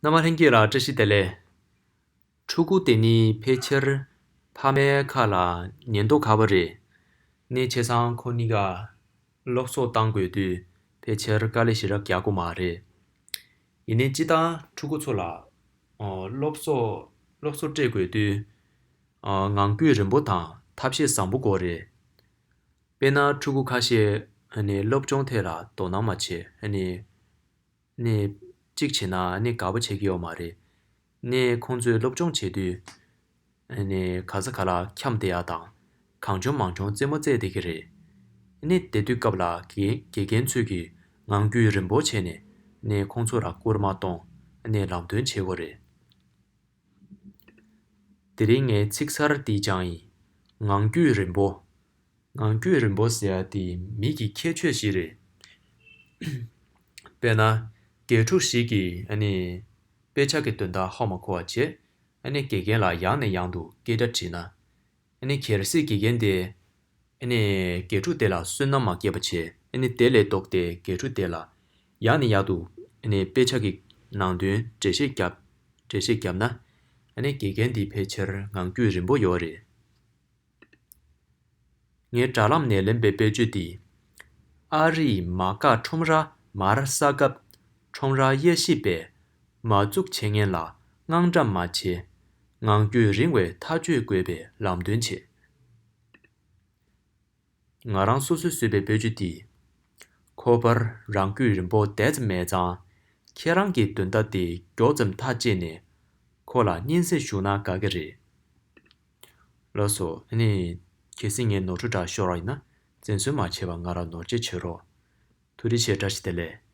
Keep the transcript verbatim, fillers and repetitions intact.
རྣམ་པ་ལྷན་རྒྱས་ལ་བཀྲ་ཤིས་བདེ་ལེགས། ཕྲུ་གུ་དེ་ནི་ཕལ་ཆེར་ཕ་མའི་ཁ་ལ་ཉན་མདོག་ཁ་པོ་རེད། ནི་བྱས་ཙང་ཁོ་གཉིས་ཀ་སློབ་གསོ་བཏང་དགོས་དུས་ཕལ་ཆེར་དཀའ་ལས་ཞེ་དྲག་རྒྱག་དགོས་མ་རེད། ཡིན་ནའི་སྤྱིར་བཏང་ཕྲུ་གུ་ཚོ་ལ་ཨོ་སློབ་གསོ་སློབ་གསོ་སྤྲད་དགོས་དུས་ཨོ་ངང་རྒྱུད་རིང་པོ་དང་ཐབས་ཤེས་བཟང་པོ་དགོས་རེད། དཔེར་ན་ཕྲུ་གུ་ཁ་ཤས་ཨ་ནི་སློབ་སྦྱོང་ཐད་ལ་དོ་སྣང་མ་བྱེད། ཨ་ནི་ནི་གཅིག་བྱས་ན་ནི་དགའ་པོ་བྱེད་ཀྱི་ཡོད་མ་རེད། ནི་ཁོང་ཚོས་སློབ་སྦྱོང་བྱེད་དུས་ནི་ག་ས་ག་ལ་འཁྱམས་བསྡད་ཡ་དང་གང་བྱུང་མང་བྱུང་རྩེད་མོ་རྩེས་བསྡད་ཀྱི་རེད། ནི་དེ་དུས་སྐབས་ལ་དགེ་དགེ་རྒན་ཚོས་ཀྱིས་ངང་རྒྱུད་རིང་པོ་བྱས་ནས་ནི་ཁོང་ཚོ་ལ་སྐུལ་མ་གཏོང་ནི་ལམ་སྟོན་བྱེད་དགོས་རེད། དེ་རིང་ངའི་ཚིག་གསར་འདི་སྦྱངས་ཡིན། ངང་རྒྱུད་རིང་པོ། ངང་རྒྱུད་རིང་པོ་ཟེར་ཡ་དེ་མི་གི་ཁྱད་ཆོས་ཤིག་རེད། དཔེར་ན། དགེ་ཕྲུག་ཞིག་གིས་ཨ་ནི། དཔེ་ཆ་གི་དོན་དག་ཧ་མ་གོ་བ་བྱས། ཨ་ནི་དགེ་རྒན་ལ་ཡང་ནས་ཡང་དུ་སྐད་ཆ་དྲིས་ན། ཨ་ནི་གལ་སྲིད་དགེ་རྒན་དེ། ཨ་ནི་དགེ་ཕྲུག་དེ་ལ་བསོད་ནམས་མ་སྐྱེས་པ་བྱས། ཨ་ནི་དེ་ལས་ལྡོག་སྟེ་དགེ་ཕྲུག་དེ་ལ་ཡང་ནས་ཡང་དུ་ཨ་ནི་དཔེ་ཆ་གི་ནང་དོན་འགྲེལ་བཤད་བརྒྱབ། འགྲེལ་བཤད་བརྒྱབ་ན། ཨ་ནི་དགེ་རྒན་འདི་ཕལ་ཆེར་ངང་རྒྱུད་རིང་པོ་ཡོད་རེད། ངའི་དྲ་ལམ་ནས་ལེན་པའི་དཔེ་བརྗོད་འདི། ཨ་རིའི་མ་དགའ་ཁྲོམ་ར་མར་ས་སྐབས་ཁྲོམ་ར་དབྱེ་ཞིབ་པས་མ་བཙུགས་བྱེད་མཁན་ལ་དངངས་སྐྲག་མ་བྱེད། ངང་རྒྱུད་རིང་བའི་ཐག་གཅོད་དགོས་པའི་ལམ་སྟོན་བྱེད། ང་རང་སོ་སོས་བཟོས་པའི་བེད་སྤྱོད་འདི། ཁོ་པར་རང་རྒྱུད་རིང་པོ་དེ་ཙམ་མེད་ཙང་། ཁྱེད་རང་གི་དོན་དག་དེ་མགྱོགས་ཙམ་ཐག་བཅད་ནས་ཁོ་ལ་སྙན་སེང་ཞུ་ན་དགའ་གི་རེད། ལགས་སོ། ཨ་ནི། གལ་སྲིད་ངའི་ནོར་འཁྲུལ་འདྲ་ཤོར་བ་ཡིན་ན་བཙན་གསོལ་མ་བྱེད་པར་ང་ལ་ནོར་འཁྲུལ་བྱེད་རོགས། ཐུགས་རྗེ་ཆེ། བཀྲ་ཤིས་བདེ་ལེགས།